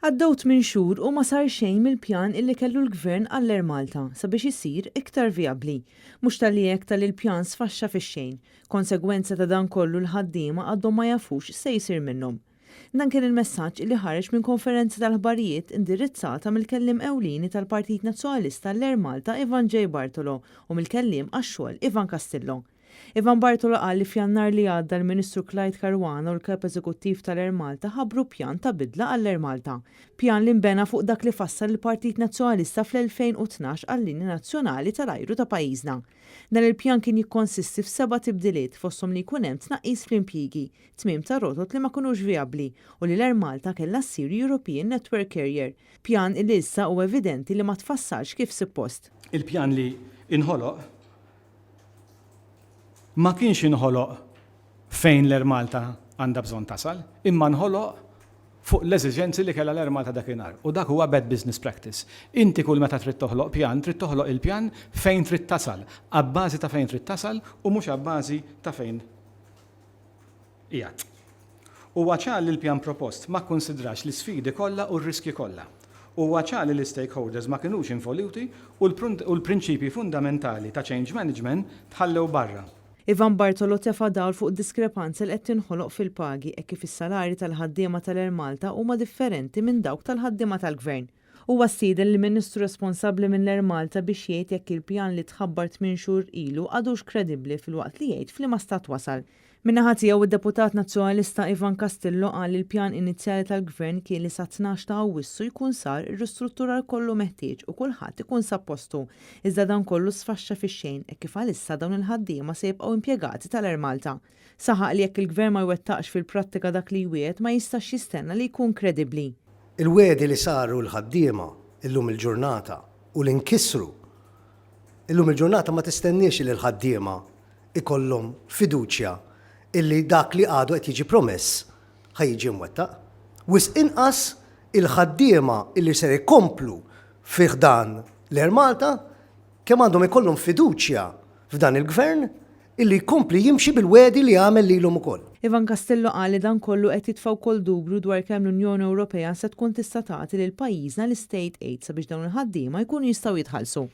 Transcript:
Għaddew tmin xhur u ma sar xejn mill-pjan illi kellu l-Gvern għall-Air Malta sabiex isir iktar vijabbli. Mhux talli hekk talli l-pjan sfaxxa fix-xejn. Konsegwenza ta' dan kollu l-ħaddiema għadhom ma jafux x'se jsir minnhom. Dan kien il messaġġ illi ħareġ minn konferenza tal-aħbarijiet indirizzata mill-kelliem ewlieni tal-Partit Nazzjonalista l-Air Malta Ivan J. Bartolo u mill-kelliem għax-xogħol Ivan Castillo. Ivan Bartolo qal li f'Jannar li għadda l-Ministru Clyde Caruana u l-Kap Eżekuttiv tal-Air Malta ħabbru pjan ta' bidla għall-Air Malta. Pjan li nbena fuq dak li fassal il-Partit Nazzjonalista fl-2012 għal-linja nazzjonali tal-ajru ta' pajjiżna. Dan il-pjan kien jikkonsisti f'seba' tibdiliet fosthom li jkun hemm tnaqqis fl-impjiegi, tmiem ta' rotot li ma kinux vijabbli u li l-Air Malta kellha ssir European Network Carrier. Pjan li issa huwa evidenti li ma tfassalx kif suppost. Il-pjan li inħoloq ma kienx inħoloq fejn l-Air Malta għandha bżonn tasal, imma nħoloq fuq l-eżiġenzi li kellha l-Air Malta dakinhar. U dak huwa bad business practice. Inti kull meta trid toħloq pjan, trid toħloq il-pjan fejn trid tasal, abbażi ta' fejn trid tasal u mhux abbażi ta' fejn qiegħed. Huwa ċar li l-pjan propost ma kkunsidrax l-isfidi kollha u r-riskji kollha. Huwa ċar li l-istakeholders ma kinux involuti u l-prinċipji fundamentali ta' change management tħallew barra. Ivan Bartolo tefa' dawl fuq diskrepanza li qed tinħoloq fil-pagi hekk kif is-salari tal-ħaddiema tal-Air Malta huma differenti minn dawk tal-ħaddiema tal-Gvern. Huwa stieden lill-Ministru responsabbli minn l-Air Malta biex jgħid jekk il-pjan li tħabbar tmin xhur ilu għadux kredibbli filwaqt li jgħid f'liema stat wasal. Min-naħa tiegħu id-deputat Nazzjonalista Ivan Castillo qal li l-pjan inizjali tal-Gvern kien li sa 12 ta' Awwissu jkun sar ir-ristrutturar kollu meħtieġ u kulħadd ikun sab postu. Iżda dan kollu sfaxxa fix-xejn hekk kif għalissa dawn il-ħaddiema se jibqgħu impjegati tal-Air Malta. Saħaq li jekk il-Gvern ma jwettaqx fil-prattika dak li jwiegħed ma jistax jistenna li jkun kredibbli. Il-wegħdi li saru l-ħaddiema illum il-ġurnata u li nkisru illum il-ġurnata ma tistenniex li l-ħaddiema ikollhom fiduċja illi dak li għadu qed jiġi promess ħa jiġi mwettaq. Wisq inqas il-ħaddiema illi ser ikomplu fi ħdan l-Air Malta kemm għandhom ikollhom fiduċja f'dan il-Gvern illi jkompli jimxi bil-wegħdi li għamel lilhom ukoll. Ivan Castillo qal li dan kollu qed jitfa' wkoll dubju dwar kemm l-Unjoni Ewropea se tkun tista' tagħti lil pajjiżna l-state aid sabiex dawn il-ħaddiema jkunu jistgħu jitħallsu.